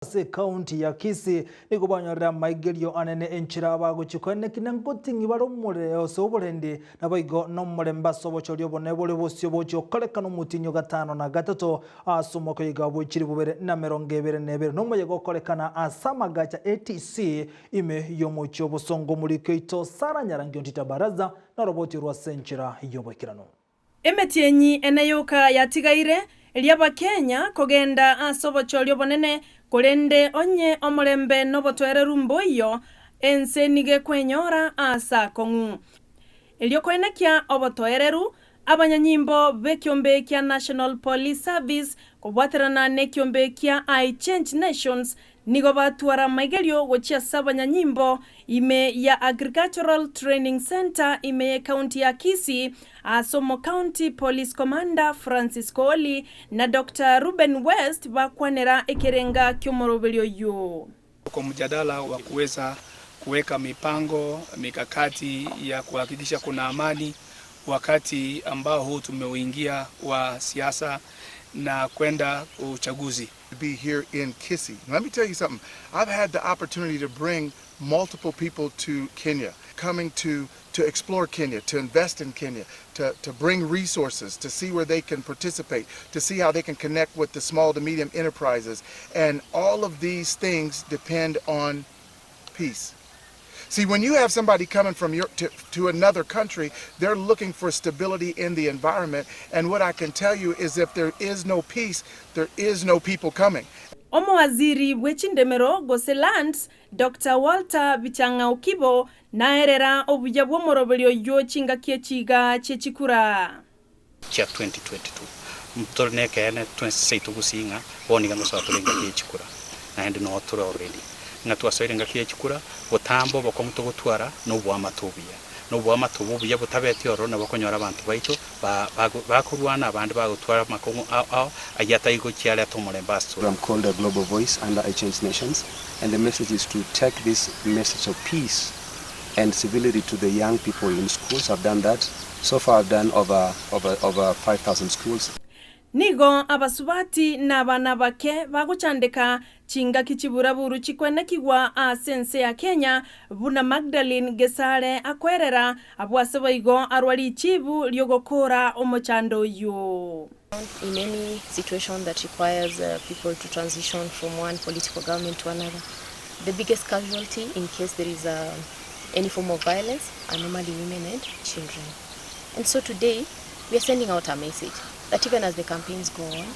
Ase ekaunti ya Kisii nigo banyorire amaigerio anene enchera bagochia koeneki na ngoting'i bare omorero ase oborendi naboigo nomorembe ase obochori obonene bore bosio bochia gokorekana omotienyi o gatano na gatato ase omwaka oiga bwe chilifu bibere na emerongo ebere na ebere nomoyega okorekana ase amagacha ATC ime yomochie obosongo omoriki oito Sarah Nyarangi Ontita Baraza noroboti orwo ase enchera yoboikeranu. Emetienyi ene yoka yatigaire, eria Abakenya kogenda ase obochori obonene, korende onye omorembe nobotoereru mboiyo, ense nigo ekwenyora aase akong'u. Erio koenekia obotoereru, abanyanyimbo b'ekiombe kia National Police Service kobwaterana nekiombe kia I Change Nations Nigo batwara amaigerio gochia ase abanyanyimbo ime ya Agricultural Training Centre ime y'ecounty ya Kisii ase omocounty Police Commander Francis Kooli na Doctor Reuben West bakwanera ekerenga ki'omoroberio oyio. Kwa mjadala wa kuweza kuweka mipango mikakati ya kuhakikisha kuna amani wakati ambao huu tumeuingia wa siasa na kwenda uchaguzi. To be here in Kisii. Let me tell you something. I've had the opportunity to bring multiple people to Kenya, coming to, to explore Kenya, to invest in Kenya, to, to bring resources, to see where they can participate, to see how they can connect with the small to medium enterprises. And all of these things depend on peace. See, when you have somebody coming from your, to, to another country, they're looking for stability in the environment. And what I can tell you is if there is no peace, there is no people coming. Omowaziri bwe chindemero gose Lands, Doctor Walter Bichang'a Okibo naerera obuya bw'omoroberio oyio chingaki echi iga chie chikura. Chia 2022. Ntore nekeene twensi seito gusii ng'a bono iga ngosoa tore engaki ye chikura, naende noo tore already. Ng'a twasoire engaki ye chikura, botambe obokong'u togotwara na oboamate obuya. Na oboamate obo obuya botabeti ororo nabo okonyora abanto baito ba bago bakorwana abande bagotwara amakong'u ao ao ayio atari gochia arete omorembe ase tore. Program called a Global Voice under I Change Nations and the message is to take this message of peace and civility to the young people in schools. I've done that. So far I've done over, over, over 5,000 schools. Nigo abasubati na abana abake bagochandeka chingaki chiburaburu chikwenekigwa ase ense ya Kenya buna Magdalene Gesare akoerera abwo ase boigo arwa richibu riogokoora omochando oyio. In any situation that requires people to transition from one political government to another, the biggest casualty in case there is a, any form of violence are normally women and children. And so today, we are sending out a message that even as the campaigns go on,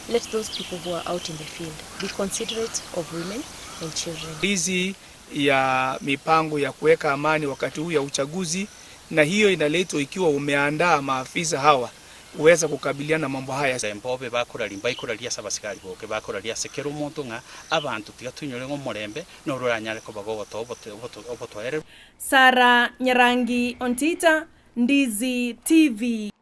let those people who are out in the field be considerate of women and children. Hizi ya mipango ya kuweka amani wakati huu ya uchaguzi, na hiyo inaletwa ikiwa umeandaa maafisa hawa kuweza kukabiliana na mambo haya. Mbobe bakoraria, mbaikoraria ase abasigari boke, bakoraria ase kera omonto ng'a abanto tiga toinyore ng'a omorembe noro oranyare koba gogotoa obotoereru. Sarah Nyarangi Ontita, Ndizi TV.